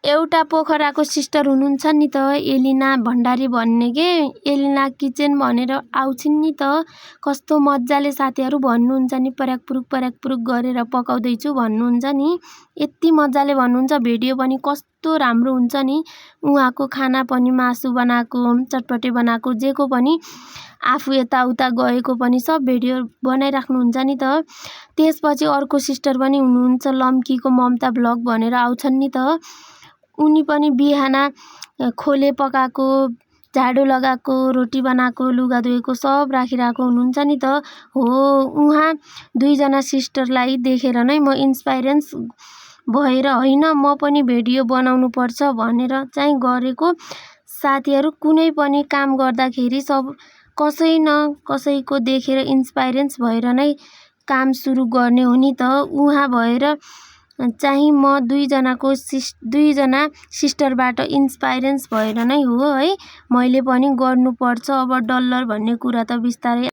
एउटा पोखराको सिस्टर हुनुहुन्छ नि त, एलिना भण्डारी भन्ने के, एलिना किचन भनेर आउँछिन् नि त। कस्तो मजाले साथीहरू भन्नुहुन्छ नि, पर्याक पुरुक गरेर पकाउँदैछु भन्नुहुन्छ नि। यति मजाले भन्नुहुन्छ, भिडियो पनि कस्तो राम्रो हुन्छ नि। उहाँको खाना पनि मासु बनाएको, चटपटे बनाएको, जेको पनि आफू यताउता गएको पनि सब भिडियो बनाइराख्नुहुन्छ नि त। त्यसपछि अर्को सिस्टर पनि हुनुहुन्छ, लम्कीको ममता भ्लग भनेर आउँछन् नि त। उनी पनि बिहान खोले पकाएको, झाडु लगाएको, रोटी बनाएको, लुगा धोएको सब राखिरहेको हुनुहुन्छ नि त। हो, उहाँ दुईजना सिस्टरलाई देखेर नै म इन्सपाइरेन्स भएर होइन म पनि भिडियो बनाउनु पर्छ भनेर चाहिँ गरेको। साथीहरू कुनै पनि काम गर्दाखेरि सब कसै न कसैको देखेर इन्सपाइरेन्स भएर नै काम सुरु गर्ने हो नि त। उहाँ भएर चाहिँ म दुईजना सिस्टरबाट इन्सपाइरेन्स भएर नै हो है। मैले पनि गर्नुपर्छ अब डल्लर भन्ने कुरा त बिस्तारै